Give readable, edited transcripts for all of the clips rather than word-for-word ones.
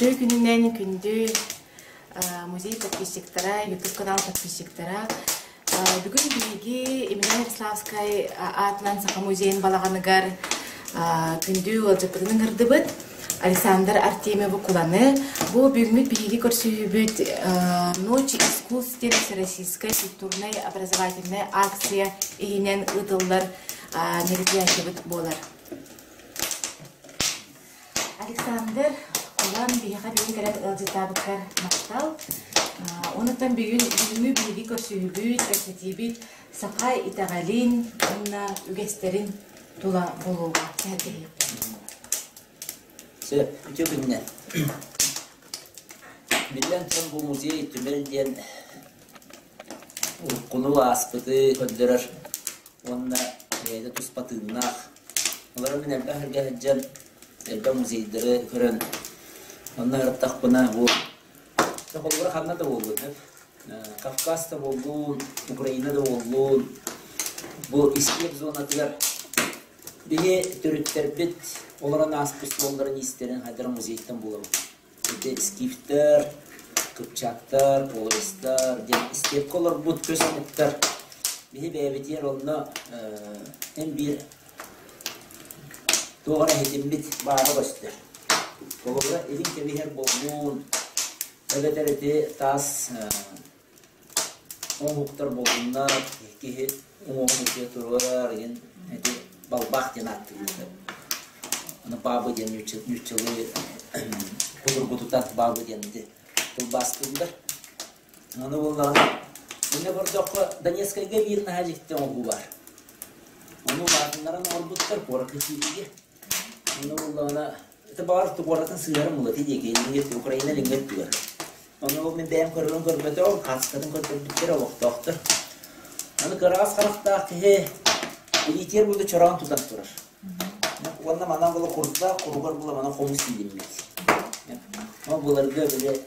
Үтүө күнүнэн күндү музей подписчиктара, YouTube канал подписчиктара. Бүгүн биһиги Емельян Ярославскай аатынан Саха музейын балаҕаныгар күндү ыалдьыппытын ыҥырдыбыт. Александр Артемьевы-Куланы. Бу бүгүҥҥү биһиги көрсүһүүбүт Ночь искусств диэн всероссийскай культурнай образовательнай акция иһинэн ыытыллар мероприятиебыт буолар. Александр, Кулан биһиэхэ бүгүн кэлэн ыалдьыттаабыккар махтал. Онуттан бүгүн бүгүҥҥү биһиги көрсүһүүбүт, кэпсэтиибит саха итэҕэлин уонна үгэстэрин тула буолуоҕа. Сэһэргэһиэхпит. Сөп, үтүө күнүнэн. Биллэн туран бу музей түмэл диэн уруккуну ааспыты көрдөрөр уонна бэйэтэ туспа тыыннаах. Олору мин элбэх сиргэ сылдьан, элбэх музейдары көрөн, онно сырыттахпына бу холобура ханна да буоллун, Кавказ да буоллун, Украина да буоллун, бу истиэп зонатыгар биһи төрүттэрбит олорон ааспыт суолларын-иистэрин хайдара музейтан булабыт. Ити скифтэр, кыпчаактар, половецтар диэн истиэпкэ олорбут көс омуктар биһи бэйэбитигэр онно эн биир туох эрэ иһитиммит баара көстөр. Холобура, илин кэбиһэр буоллун, эбэтэр ити таас Оҥоһуктар буоллуннар, киһи уҥуоҕун үрдүгэр туруорар игин ити балбаах диэн ааттыыллар. Аны баабы диэн нууччалыы кутургутутан баабы диэн ити тылбаастыыллар. Аны буоллаҕына, иннэ көрдөххө, Донецкайга биир наһаа дьикти оҥоһуу баар. Ону улаатыннаран оҥорбуттар куоракка киириигэ. Онно буоллаҕына, ити баҕар куоратын сыыһарын булла диэки илиҥҥи Украина илиҥҥи өттүгэр. Ону ол мин бэйэм көрөрүн көрбөтөҕүм, хааскатын көрдөрбүттэр олохтоохтор. Аны кыраҕас харахтаах киһи илиитигэр буду чороон тутан турар. Уонна манан була курдаах, куругар була манан хомус иилиммит. Ол былыргы били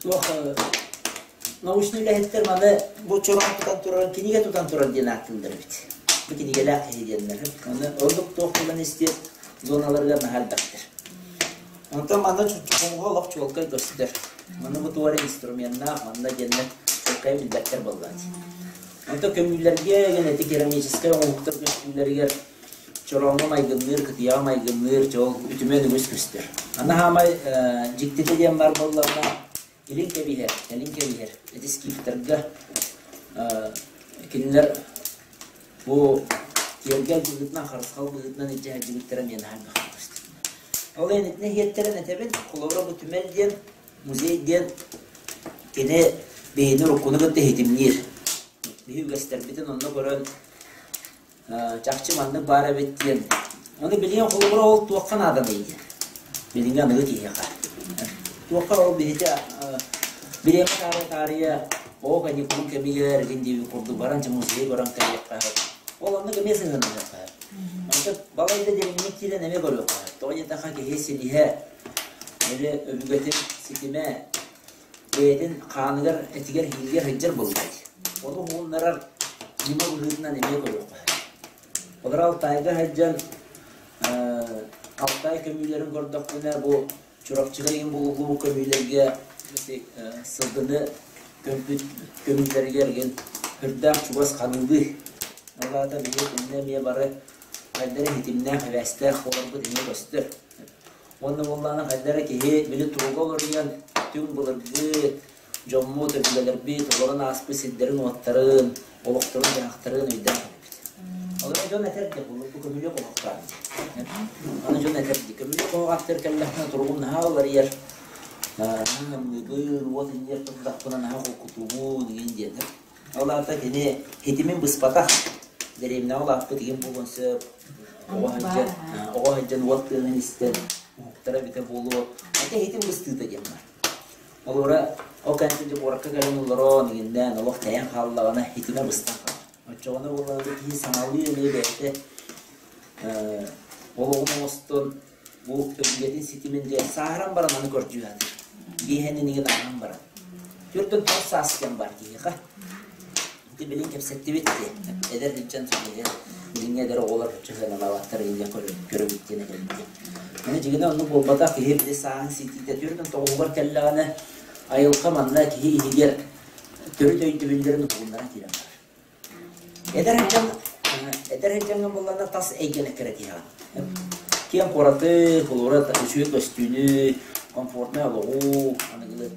туох научнай үлэһиттэр маны бу чороон тутан турар, кинигэ тутан турар диэн ааттыыллар эбит. Бу кинигэлээх киһи диэннэр. Аны ордук туох булан истиэп зоналарыгар наһаа элбэхтэр. Онтон манна хомуһа олох чуолкай көстөр. Маны бу туора инструменнаах, манна диэннэр чуолкай билбэттэр буоллаат. Онтон көмүүлэргэ ити керамическай оҥоһуктар көстүүлэригэр чорооҥҥо майгынныыр, кытыйаҕа майгынныыр дьол үтүмэн үгүс көстөр. Аны хаамай дьиктитэ диэн бар буоллаҕына, илин кэбиһэр, кэлин кэбиһэр. Ити скифтарга кинилэр бу киэргэл быһыытынан, харысхал быһыытынан илдьэ сылдьыбыттара миэнэ элбэх көстөр. Ол иһин итини иһиэттэрин этэбин, холобура бу түмэл диэн, музей диэн кини биһини уруккуну кытта иһитимниир. Биһи үгэстэрбитин онно көрөн чахчы маннык баар эбит диэн. Ону билигин холобура ол туохха нааданый диэн. Билиҥҥи аныгы киһиэхэ. Туохха ол биһити бириэмэ таарыйа таарыйа оо каникулун кэмигэр игин диэби курдук баран дьэ музейы көрөн кэлиэххэ ол оннук эмиэ сыһыаннаһыахха Онтон балайда дириҥник киирэн эмиэ көрүөххэ тоҕо диэтэххэ киһи силиһэ или өбүгэтин ситимэ бэйэтин хааныгар этигэр иһиигэр сылдьар буолбат. Ону уһуннарар ньыма быһыытынан эмиэ көрүөххэ. Олор Алтайга сылдьан Алтай көмүүлэрин көрдөхпүнэ бу Чурапчыга иһин булуллубут көмүүлэргэ сылгыны көмпүт көмүүлэригэр игин үрдээх чугас ханыылыы. Ол аата биһиги итиннэ эмиэ бары хайдара ситимнээх, эбээстээх буоларбыт эмиэ көстөр. Уонна буоллаҕына хайда эрэ киһи били туруга уларыйан, түҥ былыргы дьоммут, өбүгэлэрбит олорон ааспыт сирдэрин-уоттарын, олохторун-дьаһахтарын өйдөөн кэлбит. Ол эрэн дьон этэр дии, бу көмүлүөк оһохтоох дии. Аны дьон этэр дии, көмүлүөк оһох аттыгар кэллэхпинэ туругум наһаа уларыйар, наһаа ымныыбын, уот иннигэр турдахпына наһаа холкутуубун игин диэн. Ол аата кини ситимин быспатах, дэриэбинэҕэ улааппыт игин буолуон сөп, оҕо сылдьан, оҕо сылдьан уот тыаһын истэн уһуктара эбитэ буолуо. Ата иһитин быстыыта диэн баар. Олора ол кэнниттэн дьэ куоракка кэлэн олорон игиннээн олох тэйэн хааллаҕына итимэ быстан хаалар. Оччоҕуна буоллаҕына киһи саҥалыы эмиэ бэйэтэ олоҕун оҥостон бу өбүгэтин ситимин дьэ сааһыран баран аны көрдүү сатыыр. Биэһэн инигин ааһан баран. Төрдөн тоҕус саас кэм бар киһиэхэ. Ити билин кэпсэттибит дии. Эдэр сылдьан билиҥҥи Билиҥҥи эдэр оҕолор сыаналаабаттар диэн көрөбүт диэн этэллэр. Аны дьиҥинэ оннук буолбатах, киһи били сааһын ситиитэ 49-угар кэллэҕинэ, айылҕа манна киһи иһигэр төрүт өйдөбүллэрин уһугуннаран киирэн барар. Эдэр сылдьан эдэр сылдьаҥҥа буоллаҕына тас эйгэни кэрэтиһэҕин. Киэҥ куораты, холобура үчүгэй көстүүнү, комфортнай олоҕу аныгылыы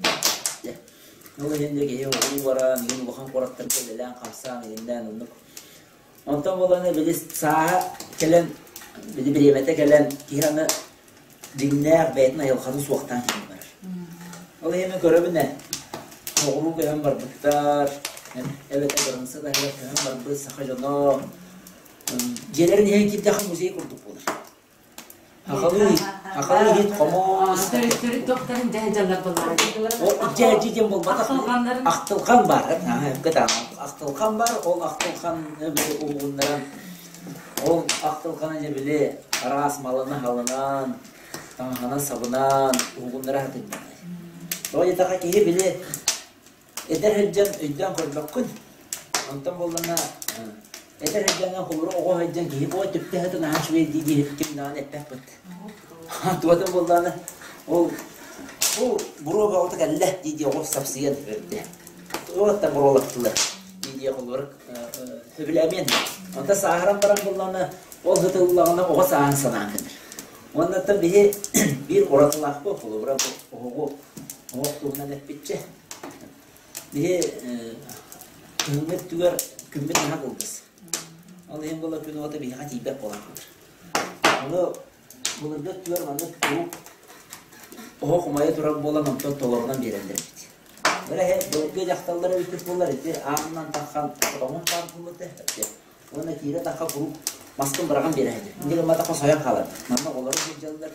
Ол иһин дьэ киһи оҕолуу баран, игин улахан куораттарга үлэлээн-хамсаан игиннээн оннук. Онтон буолан били сааһа кэлэн, били бириэмэтэ кэлэн киһи аны дьиҥнээх бэйэтин айылҕатын суохтаан киирэн барар. Ол иһин мин көрөбүн ээ, соҕуруу көһөн барбыттар, эбэтэр кыраныысса таһыгар көһөн барбыт саха дьоно дьиэлэрин иһэн киирдэххэ музей курдук буолар. Хахалыы, хахалыы иһит хомуос. Төрүт төрүт докторын дьаһдьаллар буоллаҕа. Дьэ диэн буолбатах. Ахтылҕан баар. Ахтылҕан баар. Ол ахтылҕан уһугуннаран ол ахтылҕаны дьэ били араас малына-халынан, таҥаһынан-сабынан уһугуннара сатыыллар. Тоҕо диэтэххэ киһи били Эдэр сылдьан өйдөөн көрбөккүн. Онтон буоллаҕына эдэр сылдьаҥҥа холобура оҕо сылдьан киһи буола түптэ сытан наһаа үчүгэй дии дии ким даҕаны эппэппит. Туотун буоллаҕына ол ол буруо бөҕөтө кэллэ дии дии оҕо сапсыйан өрдө. Туота буруолаттылар дии дии холобура сөбүлээмиэн. Онтон сааһыран баран буоллаҕына ол сытыллаҕына оҕо сааһын санаан кэлэр. Уонна биһи биир уратылаахпыт холобура бу оһоҕу оһох туһунан эппиччэ Биһи кыһыҥҥы өттүгэр күммүт наһаа кылгас. Ол иһин буола күн уота биһиэхэ тиийбэт буолан хаалар. Ону былыргы өттүгэр маннык куруук оһох умайа турар буолан онтон толорунан биэрэллэр эбит. Бэрэһэ былыргы дьахталлар эбиппит буоллар ити аанынан таххан хотоҥун баар буолуо этэ. Уонна киирэ тахха куруук маскын быраҕан биэрээччи. Инньэ гымматахха сойон хаалар. Манна оҕолору сылдьаллар.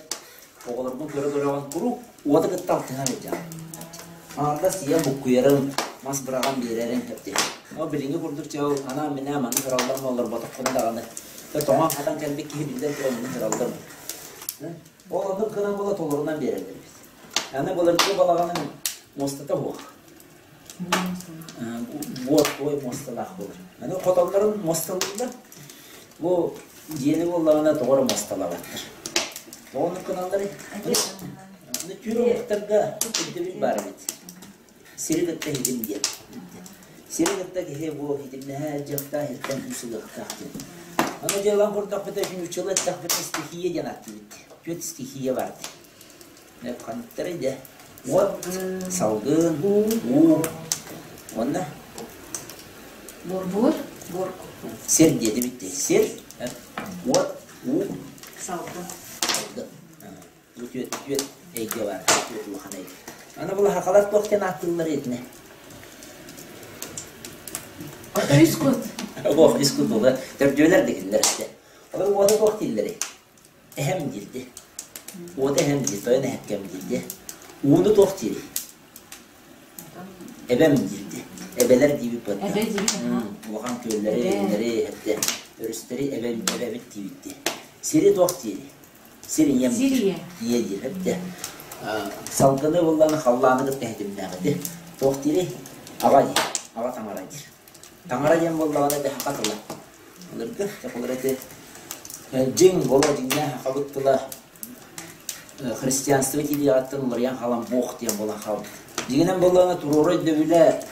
Оҕолорбун көрө-көрөҕүн куруук уота кытта алтыһан сылдьаҕын. Аҥардас ийэм буккуйарын, мас быраҕан биэрэрин эпти. Ол билиҥҥи курдук чэ ол анаан-минээн маннык ыраллар олорботоххуна даҕаны тоҥон-хатан кэлбит киһи биллэн туран оннук ыраллар. Ол оннук гынан буола толорунан биэрэллэр эбит. Аны былыргы балаҕаным муостата суох. Буор туой муосталаах буолар. Аны хотоннорун муосталыыллар. Бу дьиэни буоллаҕына тоҕо эрэ муосталаабаттар. Тоҕо оннук гыналларый? Аны түүр омуктарга өйдөбүл баар эбит. Сири кытта иһитим диэн. Сири кытта киһи бу иһитимнэһэ дьахтаах иһиттэн күүс ылыахтаах диэн. Аны дьыалан курдахпыта нууччалыы эттэхпитинэ стихия диэн ааттыыбыт. Түөрт стихия баар дии. Ханныктарый дэ? Уот, салгын, уу уонна Бур-бур, бур. Сир диэтибит дии. Сир, уот, уу, Салгын. Салгын. Бу түөрт түөрт эйгэ баар, түөрт улахан эйгэ. Аны бұл хахалар туох диэн ааттыыллар итини? Үс кут. Ох, үс кут буолар. Төрдүөлэр дигиллэр этэ. Олор уота туох дииллэрий? Эһэм диирди. Уота эһэм диир, тойон эһэккэм диирди. Ууну туох диирий? Эбэм диирди. Эбэлэр диибит буолла. Эбэ диибит, Улахан күөллэри, эбэлэри, эбэтэ, өрүстэри эбэм, эбэбит диибит Сири туох диирий? Сир ийэм Сир ийэ. Ийэ диир, эбэтэ. Салгыны буллаҕына халлааны кытта иһитимнээҕити. Туох диирий? Аҕа диир. Аҕа таҥара диир. Таҥара диэн буоллаҕына ити саха тыла. Былыргы сахалар ити дьиҥ боло дьиҥнээх сахабыт тыла христианство киириэҕиттэн уларыйан хаалан Бог диэн буолан хаалбыт. Дьиҥинэн буоллаҕына туруору өйдөбүлэ,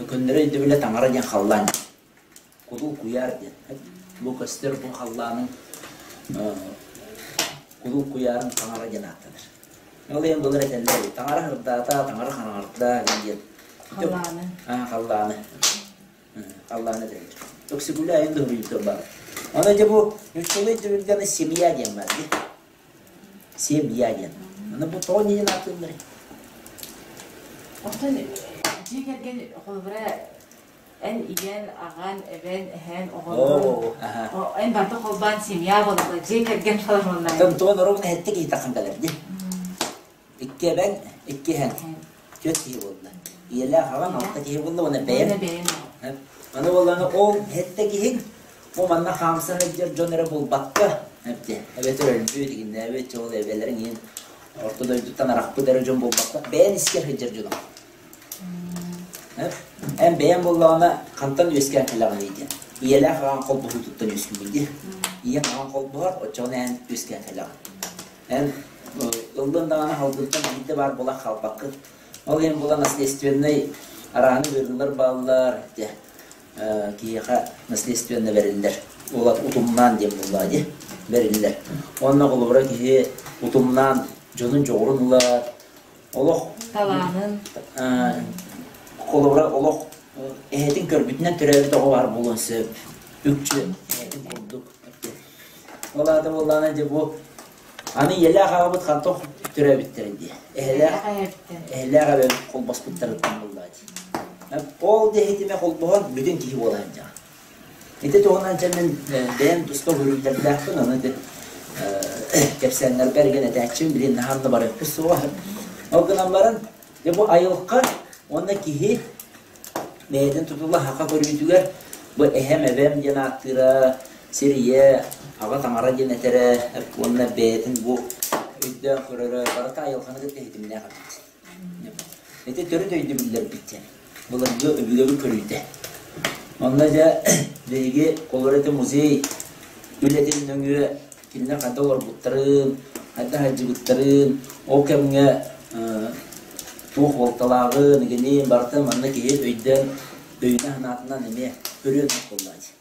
көннөрү өйдөбүлэ таҥара диэн халлаан. Кудул куйаар диэн. Бу көстөр бу халлаанын кудул куйаарын таҥара диэн ааттанар. Ол иһин былыр этэллэр таҥара сырдаата, таҥара хараҥарда диэн. Халлааны. Халлааны. Халлааны этэллэр. Өксүкүлэ айын дуһуруйуттар баар. Аны дьэ бу нууччалыы өйдөбүлгэ семья диэн баар дии. Семья диэн. Аны бу тоҕо диэн ааттыылларый? Оттон дьиэ кэргэн холобура эн ийэн, аҕан, эбэн, эһэн, оҕолорун эн барыта холбоон семья буолла, дьиэ кэргэн буолла. Тон оруобуна сэттэ киһи тахсан кэлэр дии. Икки эбэҥ, икки эһэҥ. Түөрт киһи буолла. Ийэлээх аҕаҥ алта киһи буолла уонна бэйэҥ. Аны буоллаҕына ол сэттэ киһиҥ бу манна хаамсан сылдьар дьон эрэ буолбакка, эбэтэр өлбүт, игиннээбит, ол эбэлэриҥ иһин орто дойдуттан арахпыт эрэ дьон буолбакка, бэйэн искэр сылдьар дьонуҥ. Эн бэйэҥ буоллаҕына хантан үөскээн кэлэҕиний диэн. Ийэлээх аҕаҥ холбоһуутуттан үөскүүгүн дии. Ийэҥ аҕаҥ холбоһор, оччоҕуна эн үөскээн кэлэҕин. Эн ыллын даҕаны халгыттан биирдэ баар буолан хаалбаккын. Ол иһин була наследственнай арааны ыарыылар бааллар, дьэ, киһиэхэ наследственно бэриллэр. Ол утумнаан диэн буоллаҕа дии, бэриллэр. Уонна холобура киһи утумнаан дьонун дьоҕурун ылар, олох талаанын холобура олох эһэтин көрбүтүнэн төрөөбүт оҕо баар буолуон сөп. Үкчү эһэтин курдук. Ол аата буоллаҕына дьэ бу аны ийэлээх аҕабыт хантан төрөөбүттэрин дии. Эһэлээх эһэлээх эбэбит холбоспуттарыттан буоллаҕа дии. Ол диэхитимэ холбоһон бүтүн киһи буола сылдьаҕын. Ити туһунан дьэ мин бэйэм туспа көрүүлэрдээхпин, ону ити кэпсээннэрбэр эргин этээччим, билин наһаан да барыахпыт суоҕа. Ол гынан баран, дьэ бу айылҕа уонна киһи бэйэтин тутула саха көрүүтүгэр бу эһэм, эбэм диэн ааттыыра, сир ийэ, аҕа таҥара диэн этэрэ уонна бэйэтин бу өйдөөн көрөрө барыта айылҕаны кытта ситимнээх эбит. Ити төрүт өйдөбүллэрбит диэн былыргы өбүгэбит көрүүтэ. Онно дьэ биһиги холобура ити музей үлэтин нөҥүө кинилэр хайдах олорбуттарын, хайдах сылдьыбыттарын, ол кэмҥэ туох уолталааҕын, игинин барытын манна киһи өйдөөн, өйүнэн-санаатынан эмиэ көрүөн сөп буоллаҕа дии.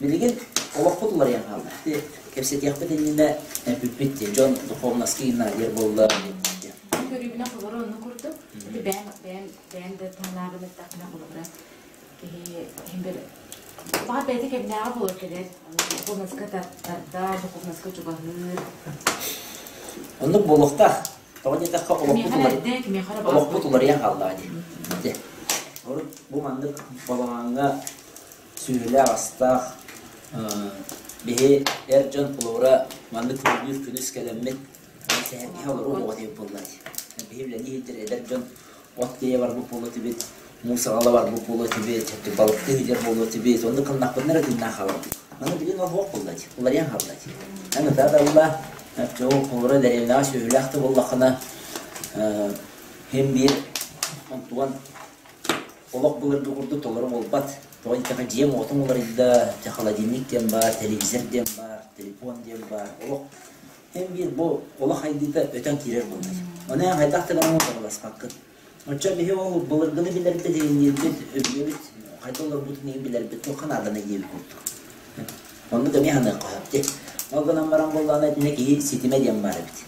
Билигин олохпут уларыйан хаалла. Ити кэпсэтиэхпит иннинэ эппиппит дии, дьон духовноска гимназия буолла диэбит. Көрүүбүнэ холобура оннук курдук. Ити бэйэм бэйэм бэйэм да таһынааҕын эттэхпинэ холобура киһи иһин бир баҕар бэйэтэ кэмнээҕи буолар кэлэр. Духовноска тардар, духовноска чугаһыыр. Оннук буолуохтаах. Тоҕо диэтэххэ олохпут олохпут уларыйан хааллаҕа дии. Дьэ. Урут бу маннык балаҕаҥҥа сүөһүлээх-астаах биһи эр дьон холобура маннык күннүүр күнүс кэлэммит сэһэргэһэ олоруу оҕо диэбит буолла дии. Биһи үлэлии сылдьар эдэр дьон от тиэйэ барбыт буолуо этибит, муус аҕала барбыт буолуо этибит, балыктыы сылдьар буолуо этибит, оннук гыннахпытына эрэ тыыннаах хаалабыт. Аны билигин ол суох буолла дии, уларыйан хаалла дии. Эн ытаа да ылла, чоҕу холобура дэриэбинэҕэ сүөһүлээх да буоллаххына, син биир онтуган олох былыргы курдук толору буолбат. Тоҕо диэтэххэ дьиэм уотуҥ уларыйда, холодильник диэн баар, телевизор диэн баар, телефон диэн баар. Олох Эн биир бу олох айдыыта өтөн киирэр буолла. Ону эн хайдах да гынан утарыласпаккын. Оччо биһи ол былыргыны билэрбит, иһинниирбит, өбүгэбит хайдах олорбутун иһин билэрбит туохха наадана диэбит курдук. Оннук эмиэ саныахха сөп дии. Ол гынан баран буоллаҕына итиннэ киһи ситимэ диэн баар эбит.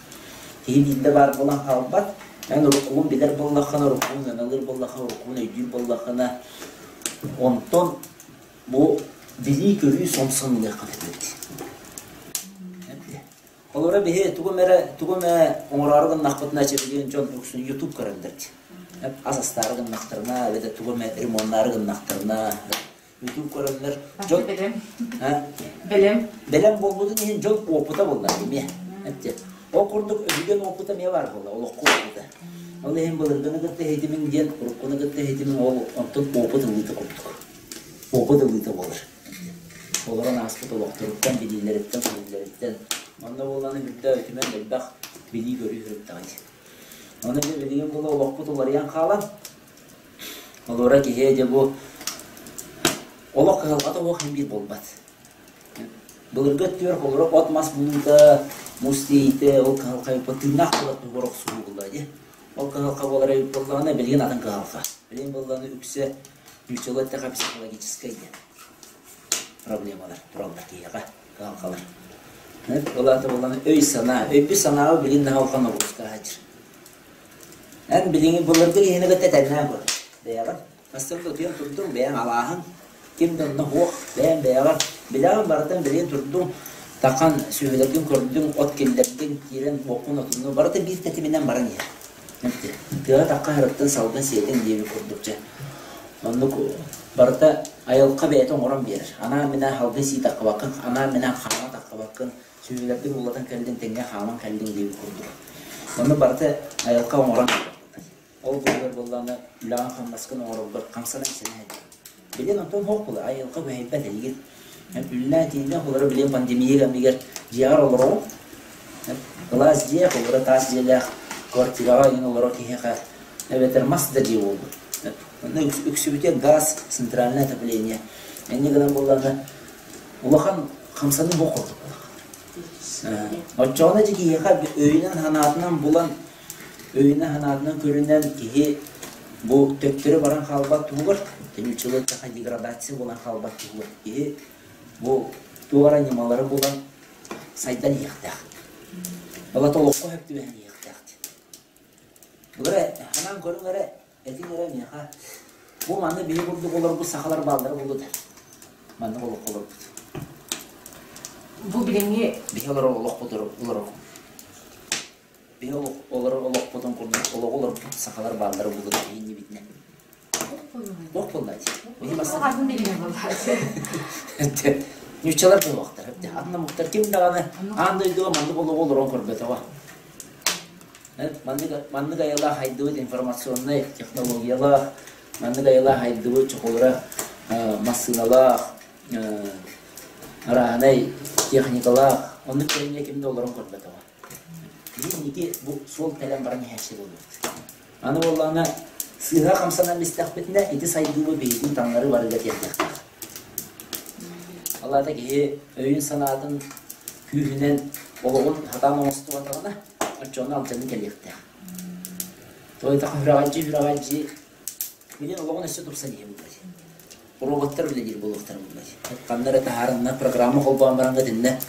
Киһи биирдэ баар буолан хаалбат. Эн уруккугун билэр буоллаххына, уруккугун ыаналыыр буоллаххына, уруккугун өйдүүр буоллаххына, онтон Бу билии-көрүү сомсон ылыахха сөп эбит. Холобура биһи тугум эрэ тугум эрэ оҥороору гыннахпытына чэбилиэн дьон үксүн YouTube көрөллөр дии. Ас астаары гыннахтарына эбэтэр тугу эмэ ремоннаары гыннахтарына YouTube көрөллөр. Дьон бэлэм. Бэлэм. Бэлэм буолбутун иһин дьон опыта буолла эмиэ. Ол курдук өбүгэн опыта эмиэ баар буолла, олоххо опыта. Ол иһин былыргыны кытта иһитимиҥ диэн, уруккуну кытта иһитимиҥ ол онтон опыт ылыыта курдук. Опыт ылыыта буолар. Олорон ааспыт олохторуттан, билиилэриттэн, көрүүлэриттэн. Онно буоллаҕына үрдэ үтүмэн элбэх билии-көрүү сырыттаҕа дии. Ону дьэ билигин була олохпут уларыйан хаалан, олоро киһи дьэ бу олох кыһалҕата суох син биир буолбат. Былыргы өттүгэр холоро от-мас булуута, муус тиэйиитэ, ол кыһалҕа тыыннаах буолар туһугар охсуһуу буолла дии. Ол кыһалҕа буолар эбит буоллаҕына, билигин атын кыһалҕа. Билигин буоллаҕына үксэ Нууччалыы эттэххэ психологическай диэн проблемалар тураллар киһиэхэ, кыһалҕалар. Ол аата буоллаҕына өй-санаа, өйбүт-санааҕа билигин наһаа улахан ноҕурууска сылдьар. Эн билиҥҥи былыргы киһини кытта тэҥнээн көр. Бэйэҕин сарсыарда утуйан турдуҥ, бэйэҥ алааһыҥ, ким да онно суох, бэйэҥ бэйэҕэр билэҕин барытын билигин турдуҥ, тахан сүөһүлэргин көрдүҥ, от киллэрдиҥ, киирэн уоккун отуннуҥ, барыта биир тэтиминэн баран иһэр. Тыаҕа тахха сырыттын салгын сиэтин диэбит курдук дьэ. Оннук барыта айылҕа бэйэтэ оҥорон биэрэр. Анаан-минээн салгын сии таххыбаккын, анаан-минээн хаама таххыбаккын, сүөһүлэргин уулатан кэллиҥ, тэҥҥэ хааман кэллиҥ диэбит курдук. Онно барыта айылҕа оҥорон биэрэр. Ол быыһыгар буоллаҕына үлэҕин-хамнаскын оҥороргор хамсанан сэнэһэ диэн. Билин онтон суох буолар, айылҕа күһэйбэт эйигин. Үллээн тиийдэх олоро билин пандемия кэмигэр дьиэҕэр олороҕун. Кылаас дьиэ, холобура таас дьиэлээх квартираҕа иҥин олорор киһиэхэ эбэтэр мас да дьиэ буолбут. Онно үксүбүтэ газ, центральное отопление. Инньэ гынан буоллаҕына улахан хамсаныы буох курдук Оччоҕуна дьэ киһиэхэ өйүнэн-санаатынан булан, өйүнэн-санаатынан көрүнэн киһи бу төттөрү баран хаалбат туһугар, нууччалыы эттэххэ деградация буолан хаалбат туһугар киһи бу туох эрэ ньымалары булан сайдан иһиэхтээх. Ол аата олоххо сөп түбэһэн иһиэхтээх. Былыр ханаан көрүҥ эрэ, этиҥ эрэ миэхэ бу манна биһи курдук олорбут сахалар бааллара буолуо да маннык олоххо олорбут. Бу билиҥҥи Биһи олорор олохпут олорор биһи олорор олохпутун курдук олоҕу олорбут сахалар бааллара буолуо да биһи Бох буолла дии. Атын билиҥэ буолла. Ньуччалар буолуохтар. Атын омуктар ким даҕаны аан дойдуга маннык олоҕу олорон көрбөтөҕө. Маннык маннык айылаах айдыбыт информационнай технологиялаах, маннык айылаах айдыбыт чохолоро массыыналаах, арааһынай техникалаах, оннук кэриҥҥэ ким да олорон көрбөтөҕө. Биһиги бу суол кэлэн баран иһээччи буоллубут. Аны буоллаҕына сыыһа хамсанан истэхпитинэ ити сайдыыбы биһигин таҥнары барыга тиэрдиэхтээх. Ол аата киһи өйүн-санаатын күүһүнэн олоҕун сатаан оҥостубатаҕына, оччоҕуна алдьаныы кэлиэхтээх. Тоҕо диэтэххэ үрэҕэлдьии-үрэҕэлдьии билин олоҕун өссө тупсан иһэ буолла Роботтар үлэлиир буолуохтара буолла Ханна эрэ таһаарынна программа холбоон баран итиннэ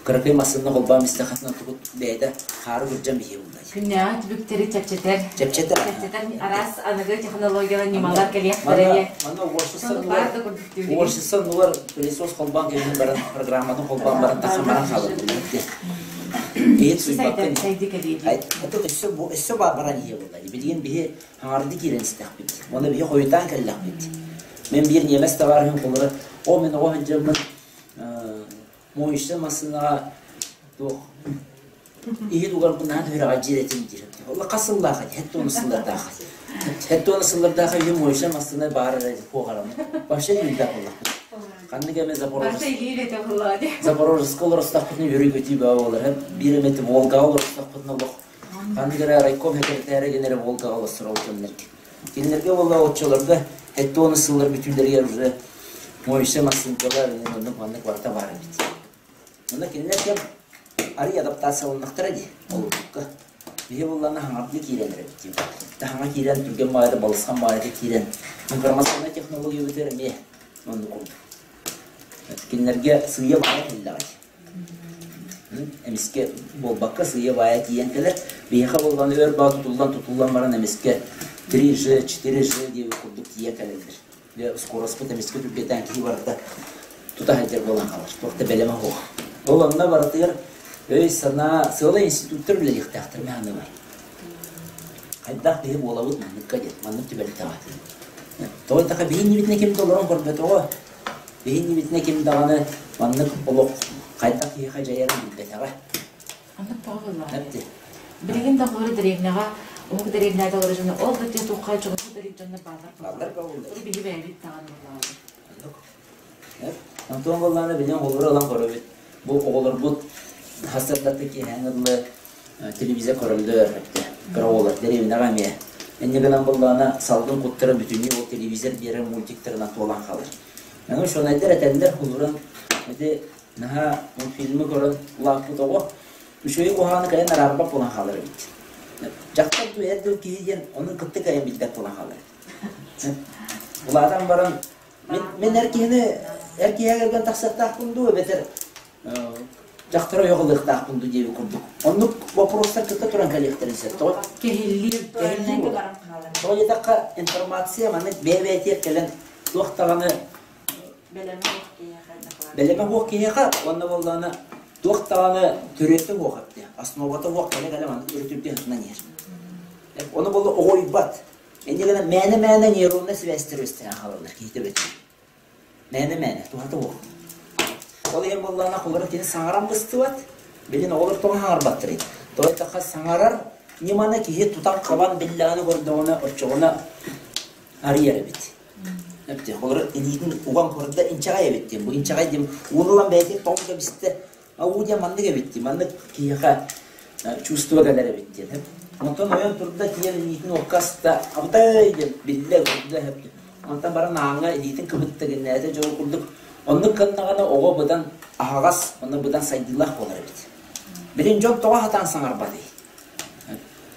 кыракый массыына холбоон истэххитинэ онтукут бэйэтэ хаары күрдьэн биһиэ буолла Күннээҕи түбүктэри чэпчэтэр. Чэпчэтэр. Чэпчэтэр араас аныгы технологиялар ньымалар кэлиэхтэрэ диye. Манна уборщица оннугар пылесос холбоон кэбиһэн баран программатын холбоон баран тахсан баран хаалар Иһит суйбаккын. Это өссө өссө баран иһиэ буолла. Билигин биһи хаҥарды киирэн истэхпит. Уонна биһи хойутаан кэллэхпит. Мен биир ньиэмэс табаарыһым холоро, о мен оҕо сылдьаммын моющая массыынаҕа туох иһит угарбын наһаа түһүрэҕэ дьиэр этим диир. Ол хас сыллаах эти? 70 сыллардаах. 70 сыллардаах үйэ моющая массыына баар эрэ куоҕарам. Вообще билбэт буоллахпыт. Ханнык эмэ Запорожецка олорустахпытына үөрүү-көтүү баа буолар. Биир эмэ Волгаҕа олорустахпытына олох ханнык эрэ райком секретаря генерэ Волгаҕа олорсор ол кэмнэргэ. Кинилэргэ буолла оччолорго 70 сыллар бүтүүлэригэр уже моющая массыынкалар оннук маннык барыта баар эбит. Онно кинилэр кэм арый адаптацияланнахтара дии олукка. Биһи буллана хаҥардыы киирэн эрэбит дии. Таһаҥа киирэн түргэн баайда балысхан баайда киирэн информационнай технология бүтэр эмиэ оннук курдук. Кинилэргэ сыыйа баайа кэллэҕэй. Эмискэ буолбакка сыыйа-баайа тиийэн кэлэр. Биһиэхэ буоллаҕына өр баа тутуллан тутуллан баран эмискэ 3G, 4G диэбит курдук тиийэн кэлэллэр. Дьэ, скороспут эмискэ түргэтээн киһи барыта тута сылдьар буолан хаалар. Туох да бэлэмэ суох. Ол онно барытыгар өй-санаа, сыалай институттар үлэлиэхтээхтэр мин саныыбар. Хайдах биһи буолабыт манныкка диэн, маннык түбэлтэҕэ. Тоҕо диэтэххэ биһи иннибитинэ ким да олорон көрбөтөҕө. Биһи иннибитинэ ким даҕаны маннык олох хайдах киһиэхэ дьайарын билбэтэҕэ. Оннук тоҕо буоллаҕай? Билигин да холобура дэриэбинэҕэ уһук дэриэбинэҕэ олорор дьоно ол да туохха чугас дьоннор бааллар Бааллар буоллар. Биһи бэйэбит даҕаны буоллаҕа. Оннук. Онтон буоллаҕына билигин оҕолору ылан көрөбүт. Бу оҕолорбут хас сырдатта киэһээҥҥи дылы телевизор көрөллөр эбитэ. Кыра оҕолор дэриэбинэҕэ эмиэ. Инньэ гынан буоллаҕына салгын куттара бүтүннүү ол телевизор биэрэр мультиктарынан туолан хаалар. Аны учуонайдар этэллэр холуран ити наһаа мультфильмы көрөн улааппыт оҕо үчүгэй куһаҕаны кэлэн араарбат буолан хаалар эбит. Дьахтар дуу эр дуу киһи диэн ону кытта кэлэн билбэт буолан хаалар эбит. Улаатан баран мин, мин эр киһини эр киһигэ кэргэн тахсыахтаахпын дуу эбэтэр дьахтар ойох ылыахтаахпын дуу диэбит курдук. Оннук боппуруостар кытта туран кэлиэхтэрин сөп. Тоҕо Кэһиллии. Кэһиллии буолар. Тоҕо диэтэххэ информация маннык бэйэ-бэйэтигэр кэлэн туох даҕаны бэлэмэ суох киһиэхэ уонна буоллаҕына туох даҕаны төрүөтэ суох эбит. Основата суох кэлэ-кэлэ маннык өрүтүрдүү сытынан иһэр. Ону буолла оҕуйбат. Инньэ гынан мээнэ-мээнэ нейроннай сибээстэр үөстээн хаалаллар киһитэ бэт. Мээнэ-мээнэ, туһата суох. Ол иһин буоллаҕына, холобура кини саҥаран быстыбат, билин оҕолор тоҕо саҥарбаттарый? Тоҕо диэтэххэ, саҥарар ньыманы киһи тутан-хабан биллэҕинэ көрдөҕүнэ, оччоҕуна арыйар эбит. Эбит, холобура илиитин уган көрдө, инчэҕэй эбит диэн. Бу инчэҕэй диэн уун ылан бэйэтин тоҕо да бистэ, а уу диэн маннык эбит дии, маннык киһиэхэ чувство кэлэр эбит диэн. Онтон ойон турда, тиийэн илиитин уокка аста, абытай диэн биллэ, көрдө, Онтон баран ааҥҥа илиитин кыбытта гиннээтэ дьол курдук. Оннук гыннаҕына оҕо быдан аһаҕас, онно быдан сайдыылаах буолар эбит. Билин дьон тоҕо сатаан саҥарбатый?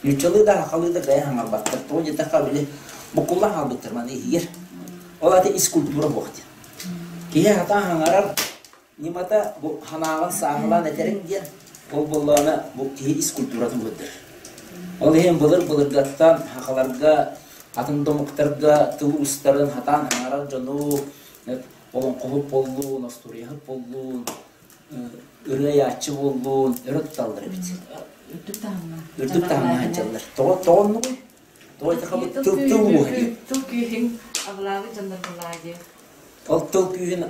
Нууччалыы да, сахалыы да бэйэ саҥарбаттар. Тоҕо диэтэххэ, били буккуллан хаалбыттар маны иһигэр. Ол аата ис культура буох диэн. Киһи сатаан саҥарар ньымата бу санааҕын сааһылаан этэриҥ диэн, ол буоллаҕына бу киһи ис культуратын көрдөрөр. Ол иһин былыр-былыргаттан сахаларга, атын да омуктарга тыл уустарын сатаан саҥарар дьону олоҥхоһут буоллун, остуоруйаһыт буоллун, ырыа айааччы буоллун өрө туталлар эбит. Үрдүк таһымҥа. Үрдүк таһымҥа сылдьаллар. Тоҕо тоҕо оннугуй? Тоҕо итиха бу тыл тыл ууһа диэн. Тыл күүһүн абылаабыт дьоннор буллаа диэн. Ол тыл күүһүн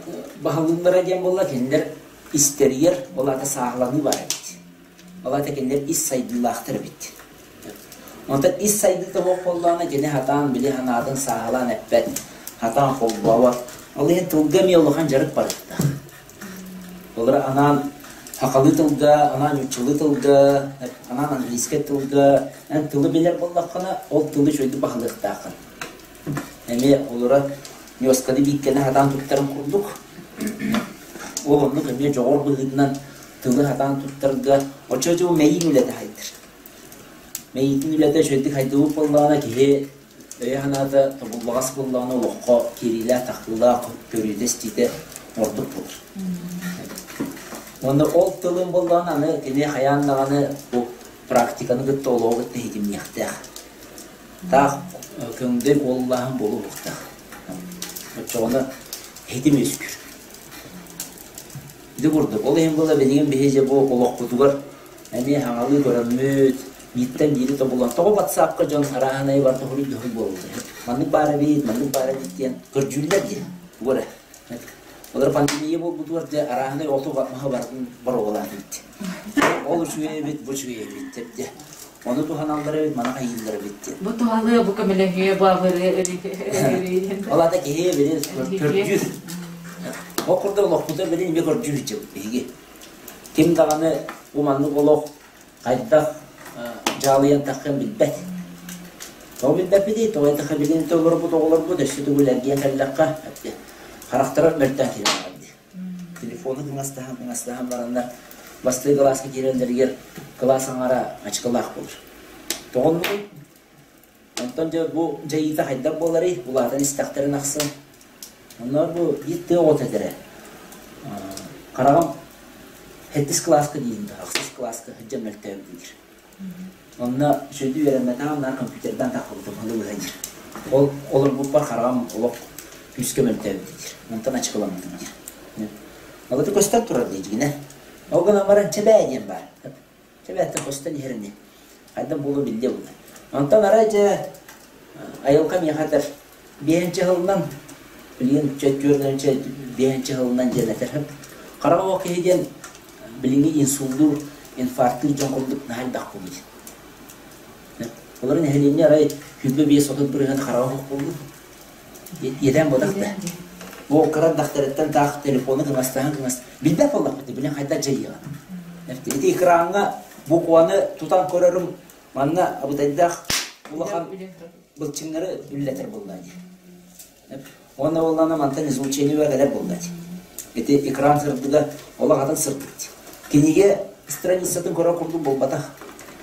баһылыыллара диэн буолла кинилэр истэригэр ол аата сааһыланыы баар эбит. Ол аата кинилэр ис сайдыылаахтар эбит. Онтон ис сайдыыта суох буоллаҕына кини сатаан били санаатын сааһылаан эппэт, сатаан холбообот. Ол иһин тылга эмиэ улахан дьарык барыахтаах. Олор анаан сахалыы тылга, анаан нууччалыы тылга, анаан английскай тылга эн тылы билэр буоллаххына, ол тылы үчүгэйдик баһылыахтааххын. Эмиэ олоро ньуосканы бииккэни сатаан туттарын курдук, ол оннук эмиэ дьоҕур быһыытынан тылы сатаан туттарга оччо мэйииҥ үлэтэ хайдыр. Мэйиитин үлэтэ үчүгэйдик хайдыбыт буоллаҕына киһи өйө-санаата тобуллаҕас буоллаҕына олоххо киириилээх-тахсыылаах көрүүтэ-истиитэ ордук буолар. Уонна ол тылын буоллаҕына аны кини хайаан даҕаны бу практиканы кытта олоҕу кытта ситимниэхтээх. Таах көҥдөй куолулааһын буолуохтаах. Оччоҕуна ситим үөскүүр. Ити курдук, ол иһин буолла билигин биһи дьэ бу олохпутугар эмиэ хаҥалыы көрөммүт, бииртэн биири тобулан, тоҕо батсаапка дьон арааһынайы барыта хоруйдуһуй буолаллар. Маннык баар эбит, маннык баар эбит диэн көрдүүллэр диэн. Тугу эрэ. Олор пандемия буолбутугар дьэ арааһынай оту маһы барытын боруобалаан эбит. Ол үчүгэй эбит, бу үчүгэй эбит деп дьэ. Ону туһаналлар эбит, маны хайыыллар эбит диэн. Бу туһалыа, бу көмөлөһүө, бу абырыа, Ол аата киһи били көрдүүр. Ол курдук олохпутун билин эмиэ көрдүүр дьыбыт биһиги. Ким даҕаны бу маннык олох хайдах дьаалыйан таххын билбэт. Тоҕо билбэппитий? Тоҕо эттэххэ билин олорбут оҕолорбут өссө төгүл эргийэн кэллэххэ харахтара мөлтөөн киирэн барар дии. Телефону кыҥастаһан кыҥастаһан бараннар бастакы кылааска киирэллэригэр кылаас аҥара ачыкылаах буолар. Тоҕо оннугуй? Онтон дьэ бу дьайыыта хайдах буоларый? Улаатан истэхтэрин ахсын. Онноор бу биир тыа оҕото этэрэ. Хараҕым сэттис кылааска диин да, ахсыс кылааска сылдьан мөлтөөбүт диир. Онно үчүгэйдик үөрэммэтэҕим, наар компьютердаан таххыбытым ылы-быһа диир. Ол олорбуппар хараҕым олох күүскэ мөлтөөбүт диир. Онтон ачыкыламмытым диир. Ол это көстөн турар дии дьигинэ. Ол гынан баран чэбээ диэн баар. Чэбээттэн көстөн иһэр ини. Хайдах буолуо биллиэ буолла. Онтон арай дьэ айылҕа миэхэ этэр биэһинчэ сылынан билигин түөртүнчэ биэһинчэ сылынан диэн этэр. Хара оҕо киһи диэн билиҥҥи инсуллуур, инфарктыыр дьон курдук наһаа элбэх буолуо диэн. Олор нэһилиэнньэ арай 25-30 бырыһыан хараҕа суох буоллун. Иэдээн буолах да. Бу кыра дахтарыттан таах телефону кыҥастаһан кыҥас билбэт буоллахпыт билин хайдах дьайыаҕын. Ити экраҥҥа букваны тутан көрөрүм манна абытайдаах улахан былчыҥнары үллэтэр буолла дии. Уонна буоллаҕына мантан излучение кэлэр буолла дии. Ити экран сырдыга олох атын сырдык дии. Кинигэ страницатын көрөр курдук буолбатах.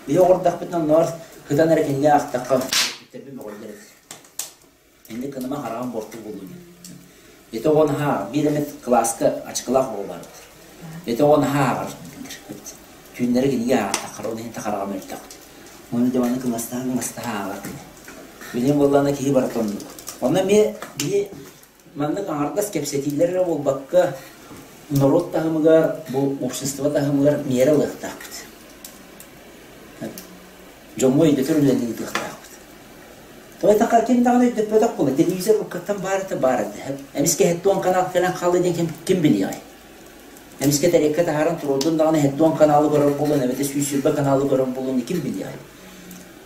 Биһи оҕордохпутуна онноор кытан эрэ кинигэ аахтахха бүтэрбин мөҕөллөр эбит. Инник гыныма хараҕым буорту буолуо диэн. Ити оҕо наһаа биир эмит кылааска ачыкылаах оҕо баар Ити оҕо наһаа ааҕар Түүннэри кинигэ ааҕаттаххара ол иһин хараҕым мөлтөх. Ону дьэ манна кыҥастаһа кыҥастаһа ааҕар кини. Билигин буоллаҕына киһи барыта оннук. Онно эмиэ биһи маннык аҥардас кэпсэтиилэр эрэ буолбакка норуот таһымыгар, бу общество таһымыгар миэрэ ылыахтаахпыт. Дьоҥҥо өйдөтөр үлэни ыытыахтаахпыт. Тоҕо эттэххэ, ким даҕаны өйдөппөтөх буолла. Телевизор уруккаттан баар этэ, баар этэ. Эмискэ һэттуон канал кэлэн хаалла диэн ким, ким билиэҕэй? Эмискэ тэриэккэ таһааран туруордун даҕаны һэттуон каналы көрөр буолуон эбэтэр 120 каналы көрөр буолуон ким билиэҕэй?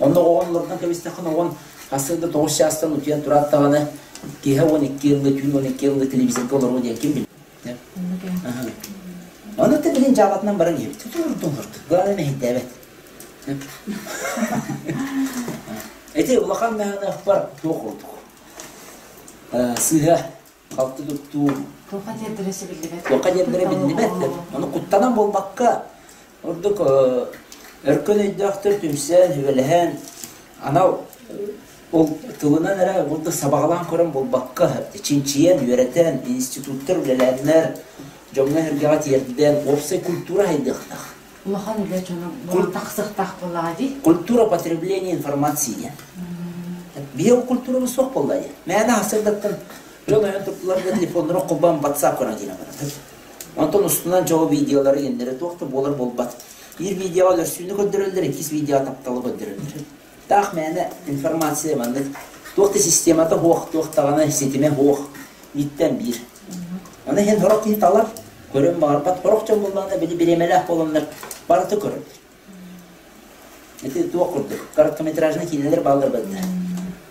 Онно оҕон олордон кэбистэххин оҕон сарсыарда 9 чаастан утуйан тураат даҕаны киэһэ 12 ылла, түүн 12 ылла телевизорга олоруо диэн ким билиэҕэй? Ону да билин дьаалатынан баран иһэбит. Олордун олорду. Главное мэһэйдээбэт. Ити улахан наһаныахпар туох курдук. Сыыһа халты туттуу Туохха тиэрдэрэ биллибэт. Туохха тиэрдэрэ биллибэт. Ону куттанан буолбакка, ордук өркөн өйдөөхтөр түмсэн, сүбэлэһэн, анал ол тылынан эрэ курдук сабаҕалаан көрөн буолбакка, чинчийэн, үөрэтэн, институттар үлэлээннэр, дьоҥҥо-сэргэҕэ тиэрдэн, уопсай культура сайдыахтаах. Улахан үлэ дьоно тахсыахтаах буоллаҕа дии. Культура потребления информации диэн. Биһиги ол культурабыт суох буолла дии. Мээнэ сарсыардаттан дьон ойон турдулар да телефоннарын холбоон WhatsApp көрөн киирэн барар. Онтон устунан дьоҕу видеолары иҥнэри туох да буолар буолбат. Биир видеоҕа өлөрсүүнү көрдөрөллөр, иккис видеоҕа тапталы көрдөрөллөр. Таах мээнэ информация маннык туох да системата суох, туох даҕаны ситимэ суох бииртэн биир. Аны иһин сорох киһи талар, көрөн баҕарбат, сорох дьон буоллаҕына били бириэмэлээх буоланнар барыта көрөллөр. Ити туох курдук, короткометражный киинэлэр бааллар бадда.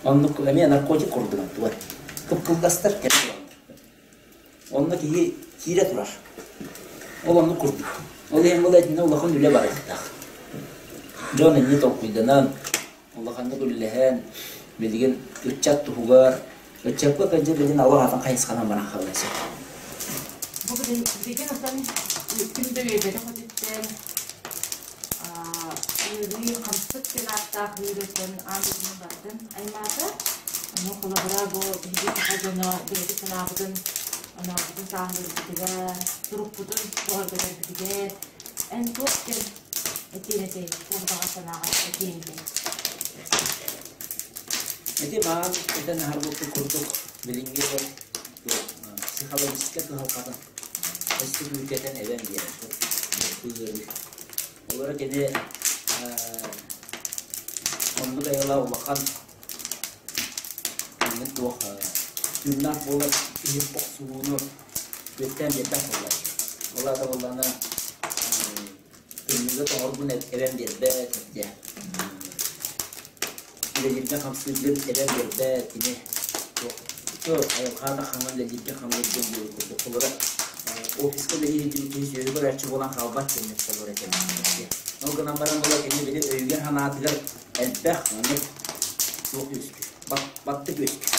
Оннук эмиэ наркотик курдук тугар. Кып-кылгастар кэлэ тураллар. Онно киһи киирэ турар. Ол оннук курдук. Ол иһин ол итиннэ улахан үлэ барыахтаах. Дьон инньэ толкуйданан, улаханнык үлэлэһэн, билигин ыччат туһугар, ыччакка кырдьык билигин аллар атын хайысханан баран хаалыан сөп. Бу билигин отон ким да үөйбэтэх өтүттэн ыарыы хамсык диэн ааттаах ыарыытын аан дойдуну барытын аймаата. Ону холобура бу биһиги саха дьоно бэйэбит санаабытын, онообутун сааһылыырбытыгар, турукпутун бөҕөргөтөрбүтүгэр эн туох диэн этиэн этэй, туох баҕа санааҕар этиэҥ этэй? Ити баҕар этэн аһарбыппыт курдук билиҥҥи психологическай кыһалҕатын өссө күүркэтэн эбэн биэрэр ыарыы. Олоро кини оннук айылаа улахан маннык туох тыыннаах буолар киһи охсуһууну күөттээн биэрбэт буоллар. Ол аата буоллаҕына тымныыга тоҥорбун эбэн биэрбэт диэ. Үлэлииргэ хамсыыргын эбэн биэрбэт кини туох айылҕаата хаҥан үлэлииргэ хамсыыргын диэн курдук холобура офиска үлэлиир киһи сүөһү көрөөччү буолан хаалбат диэн холобура этэ. Ол гынан баран була кини били өйүгэр-санаатыгар элбэх маннык туох үөскүүр баттык үөскүүр.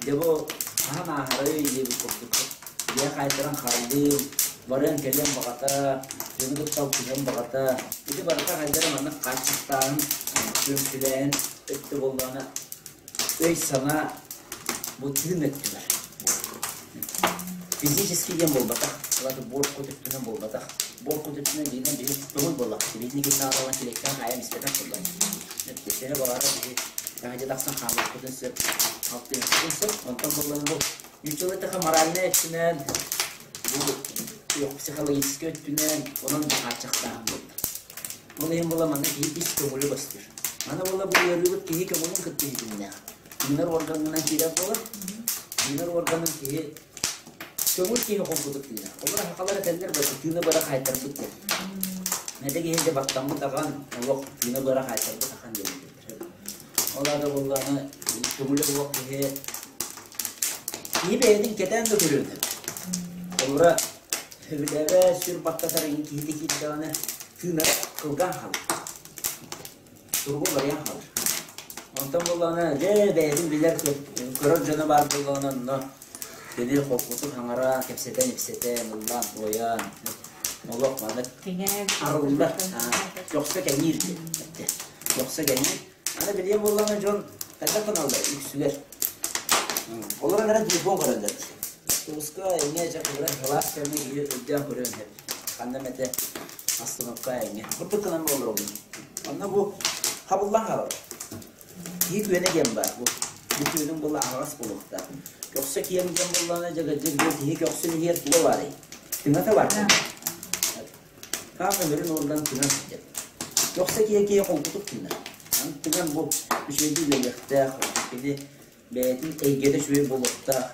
Дьэ бу хаһан ааһарый диэбит курдук дьиэ хаайтаран хааллым, барыан кэлиэн баҕата, дьону кытта алтыһыан баҕата. Ити барыта хайдара маннык хааччахтааһын, күөмчүлээһин өттө буоллаҕына өй-санаа бу тыын өттүгэр. Физически диэн буолбатах, ол буор кут өттүнэн буолбатах. Буор кут өттүнэн бииринэн биһи көҥүл буоллахпыт. Биһини ким даҕаны килиэккэ хаайан испэтэх буоллар. Төһө баҕарар биһи таһырдьа тахсан хаалыахпытын сөп, алтыһыахпытын сөп. Онтон буоллаҕына бу нууччалыы эттэххэ моральнай өттүнэн, бу психологическай өттүнэн онон хааччахтааһын буолла. Ол иһин буола манна киһи ис көҥүлэ көстөр. Аны буола бу ыарыыбыт киһи көҥүлүн кытта ситимнээх. Тыынар органынан киирэр буолар. Тыынар органын киһи көҥүл киһи холкутук тыынар. Олор сахалар этэллэр бары тыына быара хаайтарбыт диэн. Мэдэ киһи дьэ баттаммыт ахан, олох тыына быара хаайтарбыт ахан диэн этэллэр. Ол аата буоллаҕына көҥүлэ суох киһи киһи бэйэтин кэтээн да көрүөн сөп. Холобура сөбүлээбэ сүр баттатар иһин киһитэ киирдэҕинэ тыынара кылгаан хаалар. Туругу барыйан хаалар. Онтон буоллаҕына дьэ бэйэтин билэр көрөр дьоно баар буоллаҕына онно кини холкутук хаҥара кэпсэтэн-ипсэтэн, ыллаан-туойан олох маннык арыллар, көхсө кэҥиир диэн көхсө кэҥиир. Аны билиэн буоллаҕына дьон хайдах гыналлар үксүгэр. Олорон эрэн телефон көрөллөр. Туруска эҥэ дьэ кыра кылаас кэмҥэ киһи өйдөөн көрүөн сөп. Ханна эмэтэ остановка эҥэ. Курдук гынан олоробун. Онно бу хабыллан хаалар. Киһи күөнэ диэн баар. Бу бу күөнүҥ буолла аһаҕас буолуохтаах. Көхсө киэҥ диэн буоллаҕына дьэ кырдьык бу киһи көхсүн иһиэр туга баарый? Тыҥата баар. Хаан өмүрүн уорган тыҥа сылдьар. Көхсө киһи киһи холкутук тыынар. Аны тыҥан бу үчүгэйдик үлэлиэхтээх, кини бэйэтин эйгэтэ үчүгэй буолуохтаах.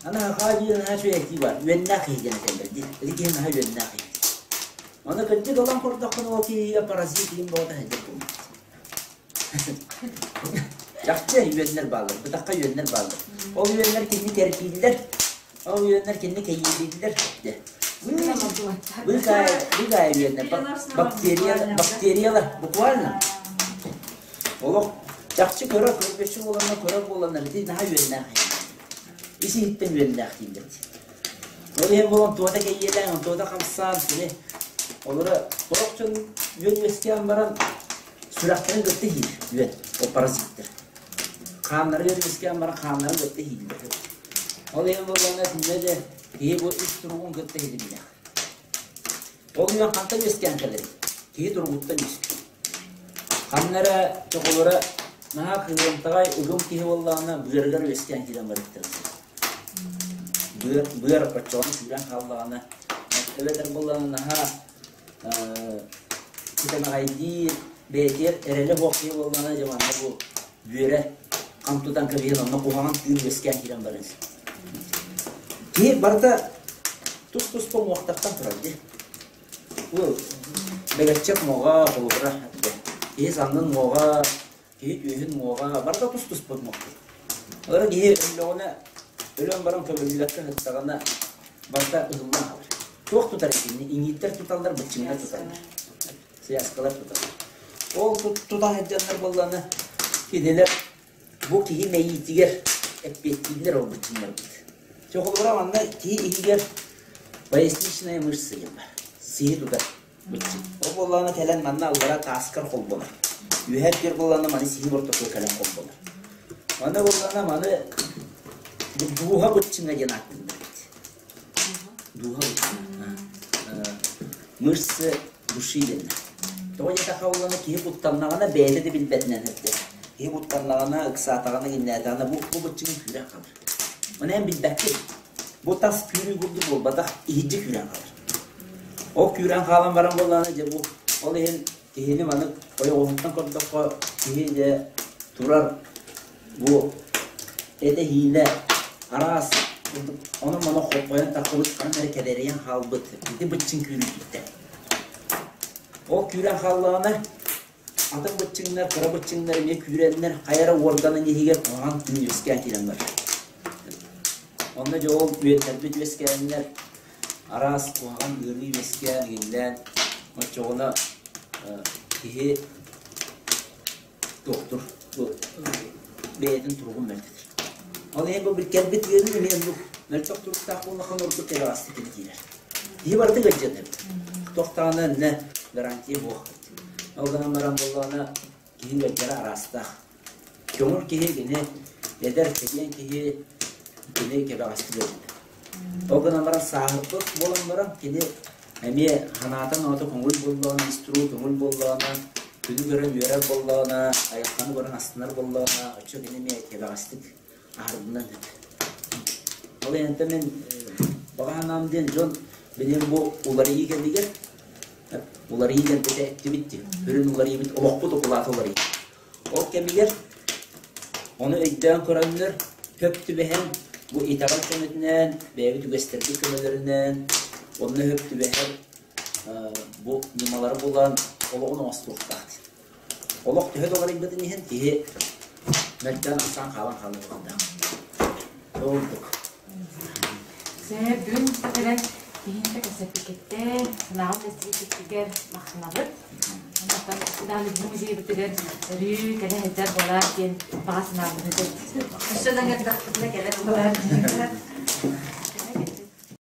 Аны хахаа диир наһаа үчүгэй этии баар, үөннээх киһи диэн этэллэр дии. Ити киһи наһаа үөннээх киһи. Аны кырдьык ылан көрдөххүнэ ол киһигэ паразит иһин бөҕөтө сылдьар буолбут. Чахчы үөннэр бааллар, бытахха үөннэр бааллар. Ол үөннэр кинини кэрбииллэр, ол үөннэр кинини кэйиилииллэр. Быыкаайа үөннэр, бактериялар, буквально. Олох чахчы көрөр, көрбөччү буоланнар, көрөр буоланнар, ити наһаа үөннээх. Ис-иһиттэн үөннээх дииллэр дии. Ол иһин буолан туота кэйиэлээн, туота хамсаан кини олоро сорох дьон үөн үөскээн баран сүрэхтэрин кытта иһиир үөн, ол паразиттар. Хааннары үөн үөскээн баран хааннарын кытта иһииллэр. Ол иһин буоллаҕына итиннэ де киһи бу ис туругун кытта иһитиннэх. Ол үөн хантан үөскээн кэлэрий? Киһи туругуттан үөскүүр. Ханна эрэ чоколоро наһаа кыһыамтаҕай ыгым киһи буоллаҕына быарыгар үөскээн киирэн барыахтарын сөп. Быар, быар оччоҕуна күүрэн хааллаҕына, эбэтэр буоллаҕына наһаа кытанаҕайдиир, бэйэтигэр эрэлэ суох киһи буоллаҕына дьэ манна бу бүөрэ хам тутан кэбиһэн онно куһаҕан тыын үөскээн киирэн барыан сөп. Киһи барыта тус-туспа уҥуохтартан турар дии. Бу бэгэччэк муоҕа, холобура, киһи саннын муоҕа, киһи түөһүн муоҕа, барыта тус-туспа муохтур. Олору киһи өллөҕүнэ, өлөн баран көмүллүбэккэ сыттаҕына, барыта ыһыллан хаалар. Туох тутар итинни? Иҥииттэр туталлар, быччыҥнар туталлар. Связкалар туталлар. Ол тута сылдьаннар буоллаҕына, кинилэр бу киһи мэйиитигэр эппиэттииллэр ол быччыҥнарбыт. Чэ, холобура, манна киһи иһигэр поясничная мышца диэн баар. Сиһи тутар быччыҥ. Ол буоллаҕына кэлэн манна аллара тааскар холбонор. Үөһэ өттүгэр буоллаҕына маны сиһин ортотугар кэлэн холбонор. Маны буоллаҕына маны дууһа быччыҥа диэн ааттыыллар эбит. Дууһа быччыҥа. Мышцы души диэннэр. Тоҕо диэтэххэ буоллаҕына киһи куттаннаҕына бэйэтэ да билбэтинэн эрдэ. Киһи куттаннаҕына, ыксаатаҕына, иҥнээтэҕинэ бу бу быччыҥ күүрэн хаалар. Маны эн билбэккин. Бу тас күүрүү курдук буолбатах, иһирдьэ күүрэн хаалар. Ол күүрэн хаалан баран буоллаҕына дьэ бу ол иһин киһини маннык ойоҕоһуттан көрдөххө киһи дьэ турар бу этэ-иинэ араас онон-манан хоппойон тахсыбыт ханна эрэ кэдэрийэн хаалбыт ити быччыҥ күүрүүтүттэн. Ол күүрэн хааллаҕына атын быччыҥнар, кыра быччыҥнар эмиэ күүрэннэр хайа эрэ уорганын иһигэр куһаҕан тыын үөскээн киирэн барар. Онно дьэ ол үөттэрбит үөскээннэр араас куһаҕан ыарыы үөскээн иҥиллээн оччоҕуна киһи туохтур бэйэтин туругун мөлтөтөр. Ол иһин бу кэлбит ыарыы эмиэ оннук мөлтөх туруктаах буоллахха ордук кэбэҕэстик киирэр. Киһи барыта ыалдьан эбит. Туох даҕаны иннэ гарантия суох. Ол гынан баран буоллаҕына киһи ыалдьара араастаах. Көҥүл киһи кини эдэр чэгиэн киһи кини кэбэҕэстик ыалдьар. Ол гынан баран сааһырбыт буолан баран кини эмиэ санаата-ноото көҥүл буоллаҕына, иструу көҥүл буоллаҕына, күнү көрөн үөрэр буоллаҕына, айылҕаны көрөн астынар буоллаҕына, оччо кини эмиэ кэбэҕэстик аһарбынан сөп. Ол иһин мин баҕа санаам диэн дьон билигин бу уларыйыы кэмигэр уларыйыы кэлбитэ эттибит дии. Сүрүн уларыйыыбыт олохпут укулаата уларыйыы. Ол кэмигэр ону өйдөөн көрөннөр, хөп түбэһэн, бу итэҕэл көмөтүнэн, бэйэбит үгэстэрбит көмөлөрүнэн, онно хөп түбэһэр бу ньымалары булан олоҕун оҥостуохтаах. Олох төһө да уларыйбытын иһин киһи мөлтөөн-ахсаан хаалан хаалыахтаах. Ол курдук. Сөп, бүгүн кэлэн биһиэхэ кэпсэппиккиттэн, санааҕын билсибиккитигэр махтанабыт. Онтон даҕаны биһиги музейбытыгар өрүү кэлэ сылдьар буолаар диэн баҕа санаабын ыытабыт. Өссө да ыҥырдахпытына кэлэр буолаар.